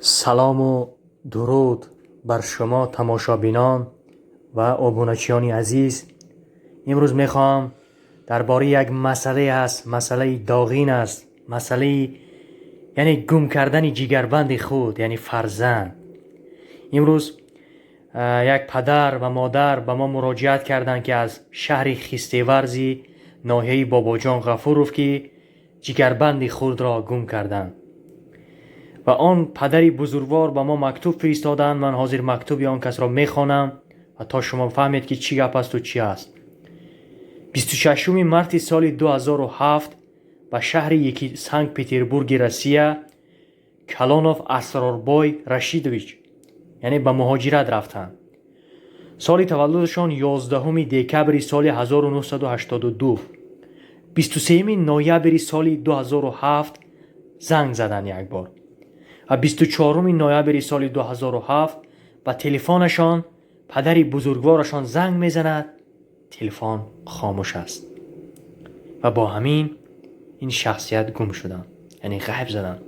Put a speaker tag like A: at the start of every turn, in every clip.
A: Салому дуруд бар шумо, тамошобинон ва обуначиёни азиз. Имрӯз мехоҳам дар бораи як масъалае аст, масъалаи доғин аст, масъалаи яъне гум кардани ҷигарбанди худ, яъне фарзанд. Имрӯз як падар ва модар ба мо муроҷиат карданд, ки аз шаҳри Хистеварзи ноҳияи Бобоҷон Ғафуров, ки ҷигарбанди худро гум карданд. Ва он падари бузургвор ба мо мактуб фиристоданд. Ман ҳозир мактуби он касро мехонам ва то шумо фаҳмед, ки чӣ гап асту чӣ аст. 26 марти соли 2007 ба шаҳри Санкт-Петербурги Россия Калонов Асрорбой Рашидович, яъне ба муҳоҷират рафтанд. Соли таваллудашон 11 декабри соли 1982. 23 ноябри соли 2007 занг заданд як бор ва 24 ноябри соли 2007 ба телефонашон падари бузургворашон занг мезанад, телефон хомӯш аст. Ва бо ҳамин ин шахсият гум шуданд, яъне ғайб заданд.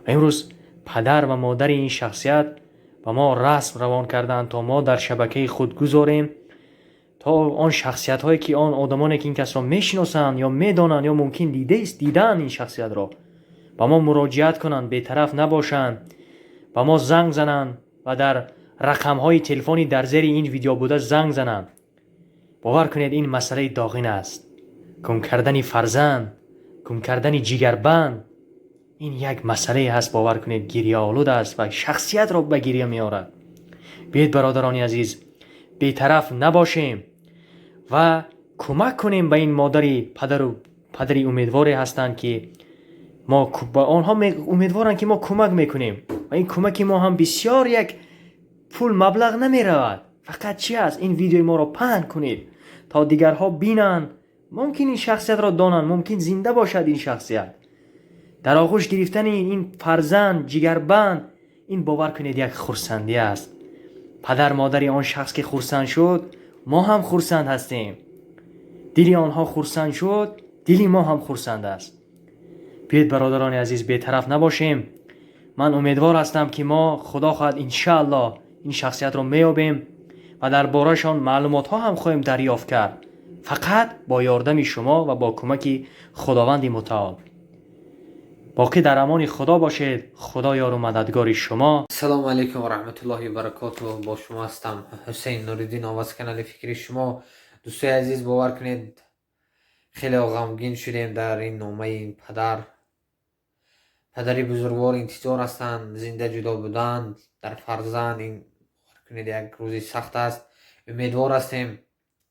A: Ва имрӯз падар ва модари ин шахсият ба мо расм равон карданд, то мо дар шабакаи худ гузорем, то он шахсиятҳое ки, он одамоне ки ин касро мешиносанд ё медонанд ё мумкин дидаанд ин шахсиятро, ба мо муроҷиат кунанд, бетараф набошанд, ба мо занг зананд ва дар рақамҳои телефони дар зери ин видео буда занг зананд. Бовар кунед, ин масъалаи доғин аст. Гум кардани фарзанд, гум кардани ҷигарбанд, ин як масъалае ҳаст, бовар кунед, гирьяолуд аст ва шахсиятро ба гирья меорад. Биёед, бародарони азиз, бетараф набошем ва кӯмак кунем ба ин модари падару падари умедворе ҳастанд, ки мо ба онҳо умедворанд, ки мо кӯмак мекунем. Ва ин кӯмаки мо ҳам бисёр як пул маблағ намеравад. Фақат чи аст? Ин видеои моро паҳн кунед, то дигарҳо бинанд, мумкин ин шахсиятро донанд, мумкин зинда бошад ин шахсият. Дар оғӯш гирифтани ин фарзанд, ҷигарбанд, ин, бовар кунед, як хурсандӣ аст. Падар модари он шахс ки хурсанд шуд, мо ҳам хурсанд ҳастем. Дили онҳо хурсанд шуд, дили мо ҳам хурсанд аст. Биёед, бародарони азиз, бетараф набошем. Ман умедвор ҳастам, ки мо, худо хоҳад, иншааллоҳ, ин шахсиятро меёбем ва дар борашон маълумотҳо ҳам хоҳем дарёфт кард, фақат бо ёрдами шумо ва бо кӯмаки Худованди Мутаол. Боқӣ дар амони Худо бошед. Худо ёру мададгори шумо.
B: Ассалому алайкум ва раҳматуллоҳи баракоту. Бо шумо ҳастам Ҳусейн Нуриддин аз канали Фикри шумо. Дӯстои азиз, бовар кунед, хеле ғамгин шудем дар ин номаи ин падар. Падари бузургвор интизор ҳастанд, зинда ҷудо буданд дар фарзанд. Ин, бовар кунед, як рӯзи сахт аст. Умедвор ҳастем,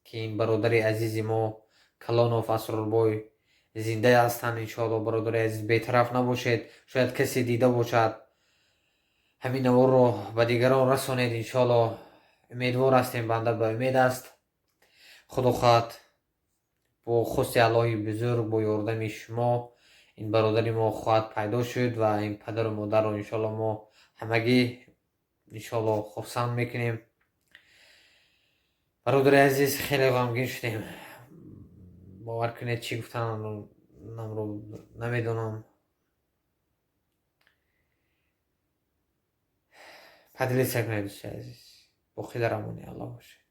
B: ки ин бародари азизи мо Калонов Асрорбой зинда ҳастанд, иншоалло. Бародари азиз, бетараф набошед. Шояд касе дида бошад, ҳамин наворро ба дигарон расонед, иншоалло. Умедвор ҳастем, банда ба умед аст. Худо хоҳад, бо хости Аллоҳи бузург, бо ёрдами шумо ин бародари мо хоҳад пайдо шуд ва ин падару модарро, иншоалло, мо ҳамагӣ, иншоалло, хурсанд мекунем. Бародари азиз, хеле ғамгин шудем, бовар кунед, чӣ гуфтанамро намедонам. Поделиться кунед, дӯстои азиз. Боқӣ дар амони Аллоҳ бошед.